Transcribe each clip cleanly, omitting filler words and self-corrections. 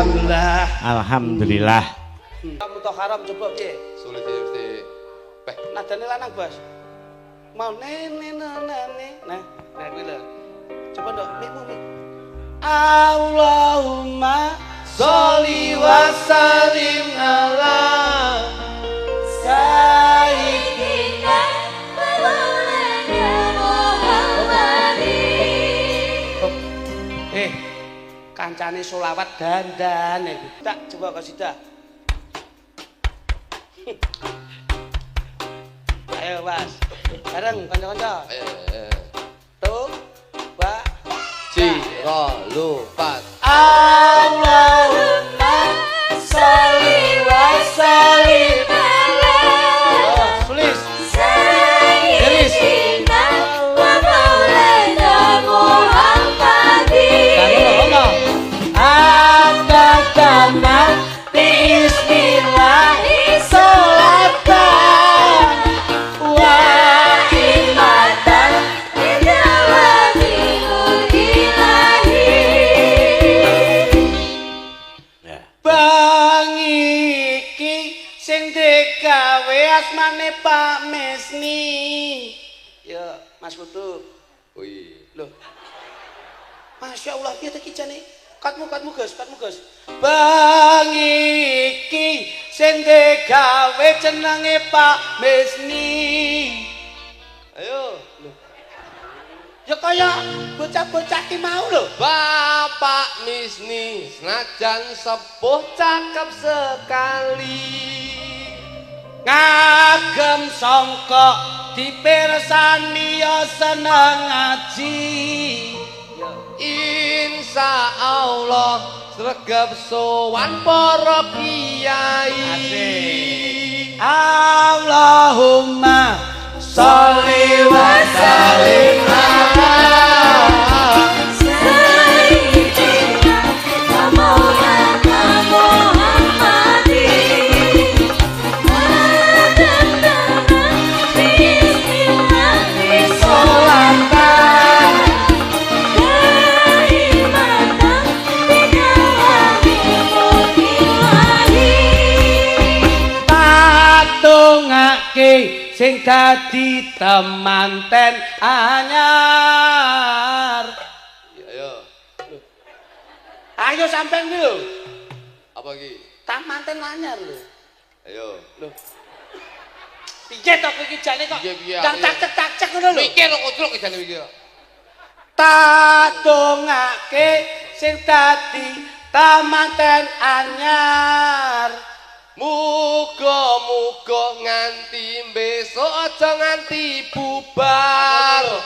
Alhamdulillah. Alhamdulillah. Kamu toh haram coba piye? Sulit sih mesti. Peh. Nadane lanang, Bos. Mau nene nene. Nah, nah kuwi lho. Coba ndok mikmu mik. Allahumma sholli wa sallim ala sayyidina Maulana Muhammadin. Kancane solawat dandan iki. Tak coba kasidah. Ayo, Mas. Bareng kanca-kanca. Ayo. Tuh, ba, Ci, ro, lu, pat. Allahumma sholli wa sallim Ala Oh, Sulis. Sayyidina wa Maulana Muhammadin. Adadana bismillah sholatan wa Imatan bidawamil ilahi. Ya. Bengi iki sing digawe asmane Pak Mesni. Ya, Mas Kutu. Wih. Loh. Masya Allah, piye ta iki jane? Katmu, katmu, Gus, katmu, Gus. Bengi iki sing digawe jenenge Pak Mesni. Ayo. Loh. Ya kaya bocah-bocah ki mau lho. Bapak Misni senajan sepuh cakep sekali. Ngagem sangka dipirsani ya seneng ngaji. Ya. Insya Allah sregep sowan para kiai. Asik. Allahumma sholli wa sallim ala Sayyidina wa Maulana Muhammadin. Adadana bismillahi sholatan daimatan bidawamil ilahi. Patungake sing dadi temanten anyar. Ayo. Ayo sampean kuwi lho. Apa iki? Temanten anyar lho. Ayo. Lho. Piye to kowe iki jane kok? Piye, piye, Ndang ayo. tak cek ngono lho. Mikir kok kudruk jane mikir. Tatungake sing dadi temanten anyar. Muga-muga nganti besok aja nganti bubar.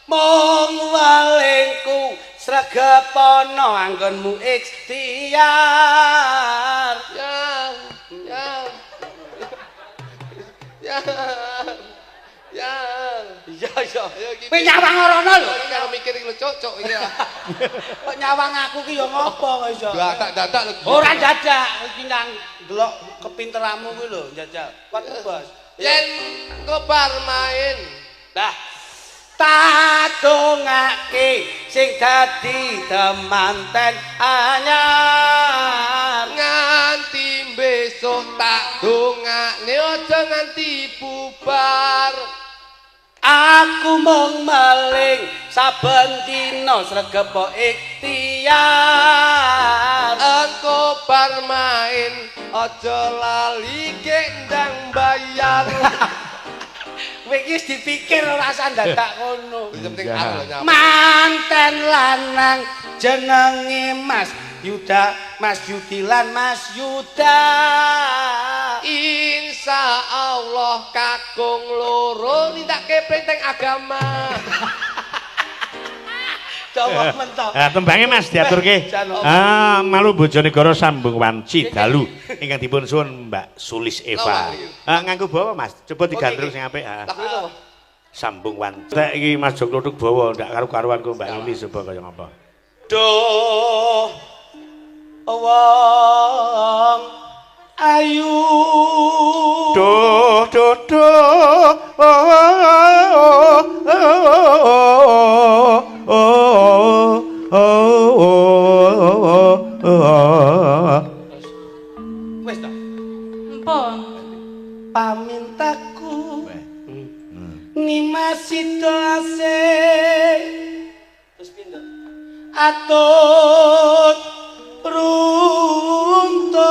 Mung walingku sregep ana anggonmu ikhtiar. Ya, ya. Ya. Ya. Iya iya. Ayo iki. Kowe nyawang ora lho. Iki karo mikir iki lho, cuk, cuk iki. Kok nyawang aku ki ya ngopo kok iso? Dadak-dadak lho. Ora dadak iki nang ndelok kepinteranmu kuwi lho njajal. Kuat Bos. Yen kobar main. Lah tatungake sing dadi temanten anyar. Nganti besok tak dongakne aja nganti bubar. Aku mung meling saben dina sregep ikhtiar. Engko bar main aja lali gendang bayar. Kowe iki wis dipikir ora usah dadak ngono. Wis penting aku lho nyapa. Manten lanang jenenge Mas Yuda, Mas Yudilan Mas Yuda. Insya Allah kakung loro nindakake prenteng agama. Dawa mentok. Ah, tembange Mas diaturke. Jan apa? Ah, malu Bojonegoro sambung wanci dalu ingkang dipun suwun Mbak Sulis Eva. Napa iki? Ah, nganggo bawa Mas. Coba digandrung Oke, sing apik. Ah. Lagu itu apa? Sambung wanci. Tek iki Mas Jok Kluthuk bawa ndak karu-karuan ku Mbak Yuli coba kaya ngapa. Duh wong ayu. Duh duh duh oh oh oh oh oh oh oh. Wis to. Empun. Pamintaku Nimas sida asih. Terus pindho. Atut runtut.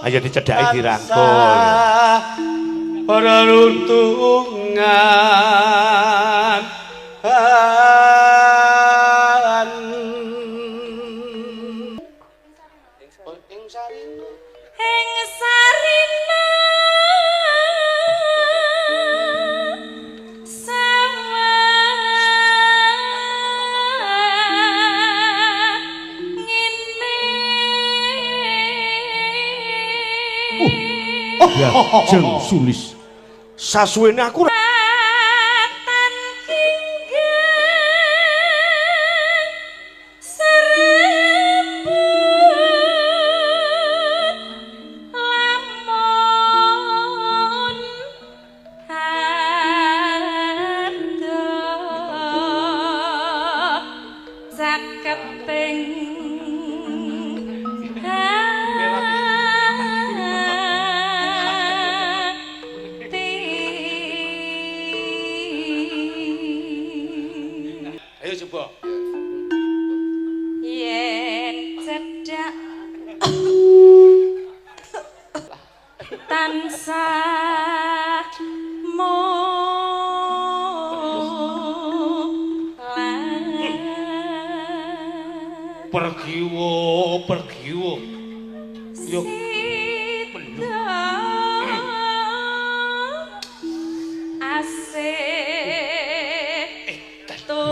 Ayo dicedhaki dirangkul. Ora runtungan. Ing sarina. Ing sarina sawah ngene. Ya, jeng Sulis. Sasuwene aku Tan hingga seremput lamun ado caketing hati. Ayo coba. Yen cedhak tansah mulat. Pergiwo, pergiwo. Yo. Sida asih tu.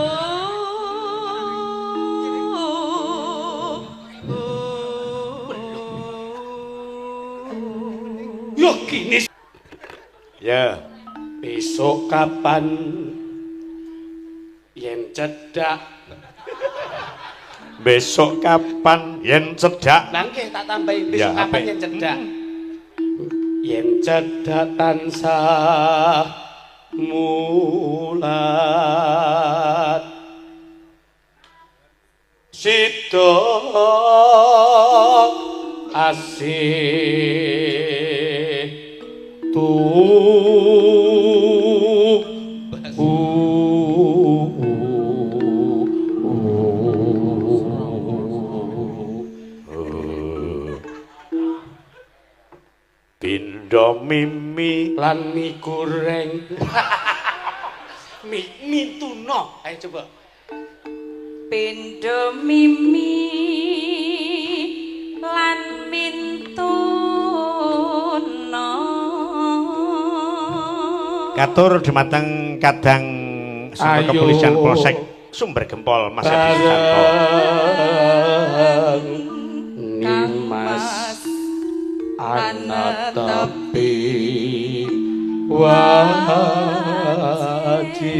Yo gini. Ya. Besok kapan yen cedhak? Besok kapan yen cedhak? Nangke tak tambahi besok Ya, kapan apik. yen cedhak. Yen cedhak tansah mulat. Sida asih tu. Pindho mimi Lan mie goreng. Mi mintuna. Ayo coba. Pindho mimi lan mintuna. Katur dumateng kadang saka Ayo. kepolisian Polsek Sumber Gempol Mas Edi Susanto. Bareng Nimas anatapi wajib.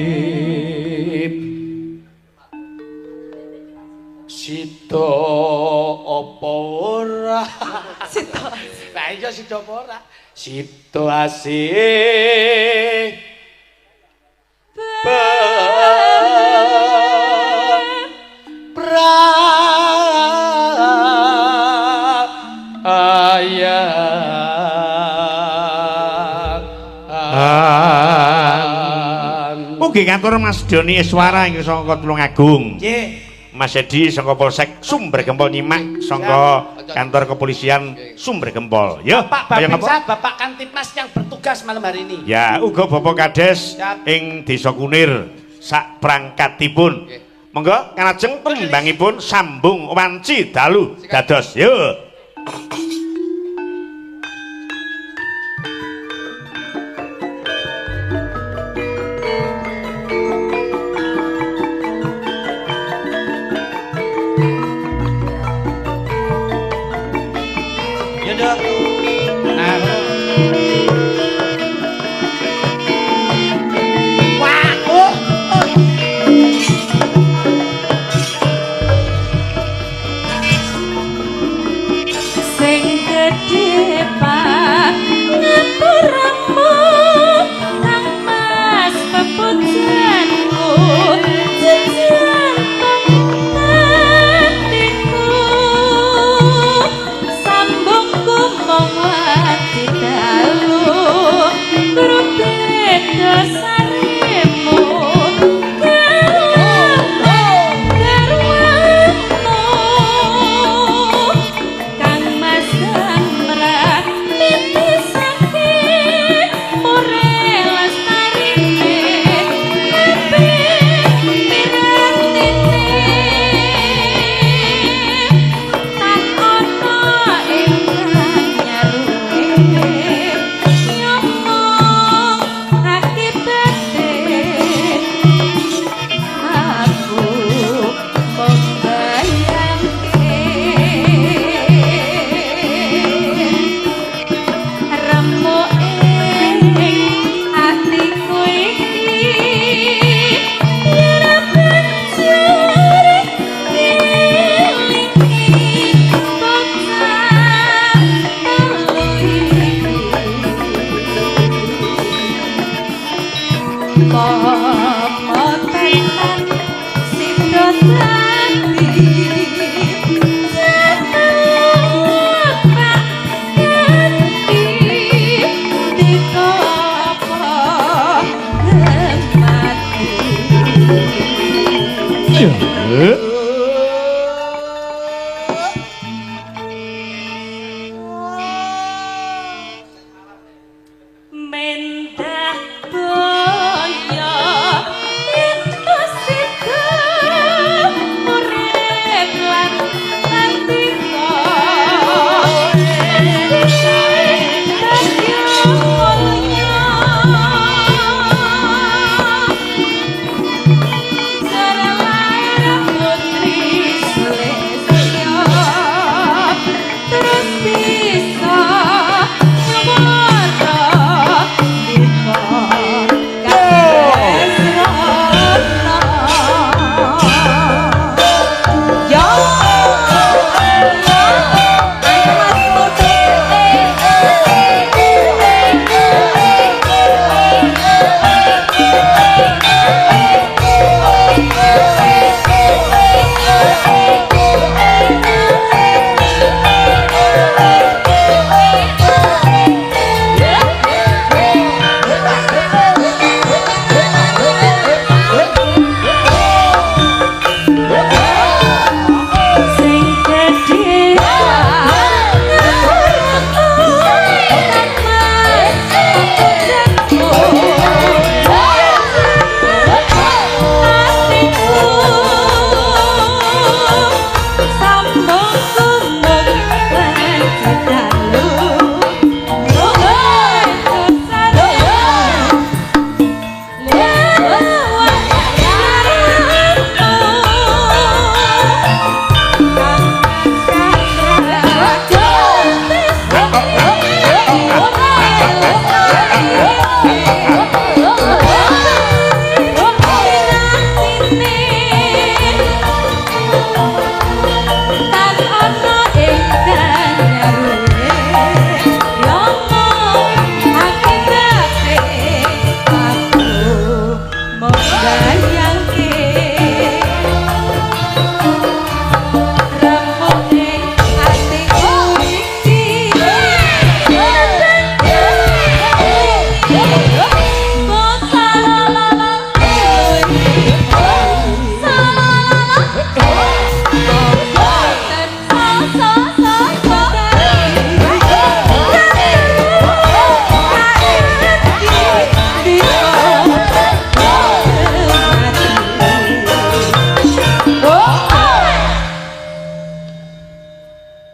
Sida apa ora? Sida. Lah iya sida apa ora? Sida asih Prayan. Ugi katur Mas Doni Iswara ing saka Tulungagung. Nggih. Mas Edi saka Polsek Sumber Gempol nyimak saka kantor kepolisian Sumber Gempol. Ya, Pak kaya Babinsa, ngapa? Bapak Kantipmas yang bertugas malam hari ini. Ya, uga Bapak Kades Siap. ing Desa Kunir sak prangkatipun. Nggih. Monggo kalajeng tembangipun sambung wanci dalu dados. Yo. Ya, Dok. Nah. Wah, oh, oh. Sing gedhe Pak ngapuramu Kang Mas pepujanku jejantung atiku. Mendah boyo itu sida urip lan nandika terus bisa nyuwara sing gedhe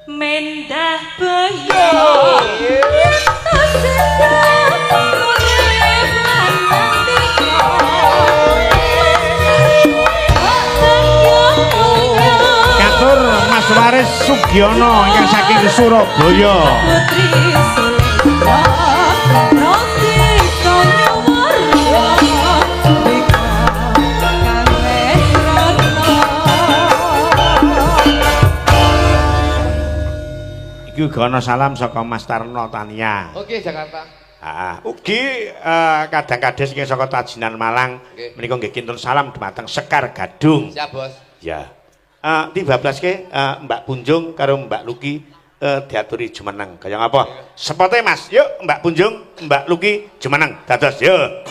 Mendah boyo Katur Mas Waris Sugiono ingkang saking Surabaya. Putri Sulistyo Rosika nyuwara Bika kang wis rono. Iki uga ana salam saka Mas Tarno Tania. Oke, Jakarta. Ah, ugi kadang kades ingkang saka Tajinan Malang Nggih. menika nggih kinten salam dumateng Sekar Gadung. Siap, Bos. Ya. Dibablaske Mbak Punjung karo Mbak Luki diaturi jumeneng. Kaya ngapa? Sepote Mas. Yuk Mbak Punjung, Mbak Luki jumeneng. Dados yuk.